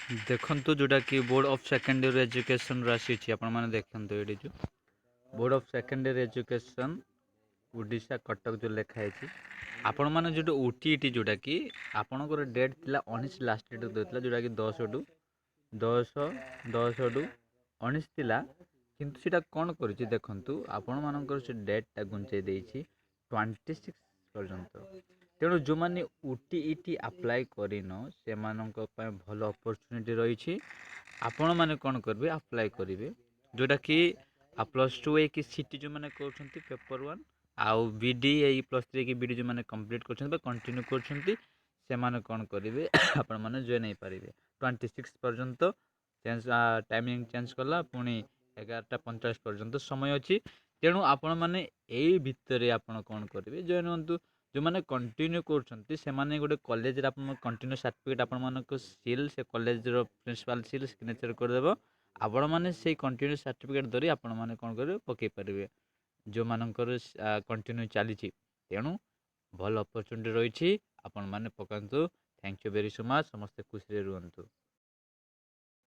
ଦେଖନ୍ତୁ, ଯେଉଁଟାକି board of secondary ଏଜୁକେସନ୍ରୁ ଆସିଛି। ଆପଣମାନେ ଦେଖନ୍ତୁ, ଏଇଠି ଯେଉଁ board of secondary education Odisha, Cuttack ଯେଉଁ ଲେଖା ହେଇଛି। ଆପଣମାନେ ଯେଉଁଟା ଓଟିଇଟି, ଯେଉଁଟାକି ଆପଣଙ୍କର ଡେଟ୍ ଥିଲା 19, ଲାଷ୍ଟ ଡେଟ୍ ଦେଇଥିଲା, ଯେଉଁଟାକି 10ରୁ 19 ଥିଲା। କିନ୍ତୁ ସେଇଟା କ'ଣ କରିଛି ଦେଖନ୍ତୁ, ଆପଣମାନଙ୍କର ସେ ଡେଟ୍ଟା ଘୁଞ୍ଚେଇ ଦେଇଛି 26 ପର୍ଯ୍ୟନ୍ତ। ତେଣୁ ଯେଉଁମାନେ ଓଟିଇଟି ଆପ୍ଲାଏ କରିନ, ସେମାନଙ୍କ ପାଇଁ ଭଲ ଅପରଚ୍ୟୁନିଟି ରହିଛି। ଆପଣମାନେ କ'ଣ କରିବେ? ଆପ୍ଲାଏ କରିବେ। ଯେଉଁଟାକି +2 ହେଇକି ସିଟି ଯେଉଁମାନେ କରୁଛନ୍ତି ପେପର୍ 1, ଆଉ ବିଇଡ଼ି, ଏଇ +3 ହେଇକି ବିଇଡ଼ି ଯେଉଁମାନେ କମ୍ପ୍ଲିଟ୍ କରୁଛନ୍ତି ବା କଣ୍ଟିନ୍ୟୁ କରୁଛନ୍ତି, ସେମାନେ କ'ଣ କରିବେ? ଆପଣମାନେ ଜଏନ୍ ହେଇପାରିବେ। 26 ପର୍ଯ୍ୟନ୍ତ ଚେଞ୍ଜ, ଟାଇମିଂ ଚେଞ୍ଜ କଲା। ପୁଣି 11:45 ପର୍ଯ୍ୟନ୍ତ ସମୟ ଅଛି। ତେଣୁ ଆପଣମାନେ ଏଇ ଭିତରେ ଆପଣ କ'ଣ କରିବେ? ଜଏନ୍ ହୁଅନ୍ତୁ। ଯେଉଁମାନେ କଣ୍ଟିନ୍ୟୁ କରୁଛନ୍ତି, ସେମାନେ ଗୋଟେ କଲେଜରେ ଆପଣ କଣ୍ଟିନ୍ୟୁ ସାର୍ଟିଫିକେଟ୍, ଆପଣମାନଙ୍କ ସିଲ୍, ସେ କଲେଜର ପ୍ରିନ୍ସିପାଲ୍ ସିଲ୍ ସିଗ୍ନେଚର୍ କରିଦେବ। ଆପଣମାନେ ସେଇ କଣ୍ଟିନ୍ୟୁ ସାର୍ଟିଫିକେଟ୍ ଧରି ଆପଣମାନେ କ'ଣ କରିବେ? ପକାଇ ପାରିବେ, ଯେଉଁମାନଙ୍କର କଣ୍ଟିନ୍ୟୁ ଚାଲିଛି। ତେଣୁ ଭଲ ଅପରଚ୍ୟୁନିଟି ରହିଛି, ଆପଣମାନେ ପକାନ୍ତୁ। Thank you very so much. ସମସ୍ତେ ଖୁସିରେ ରୁହନ୍ତୁ।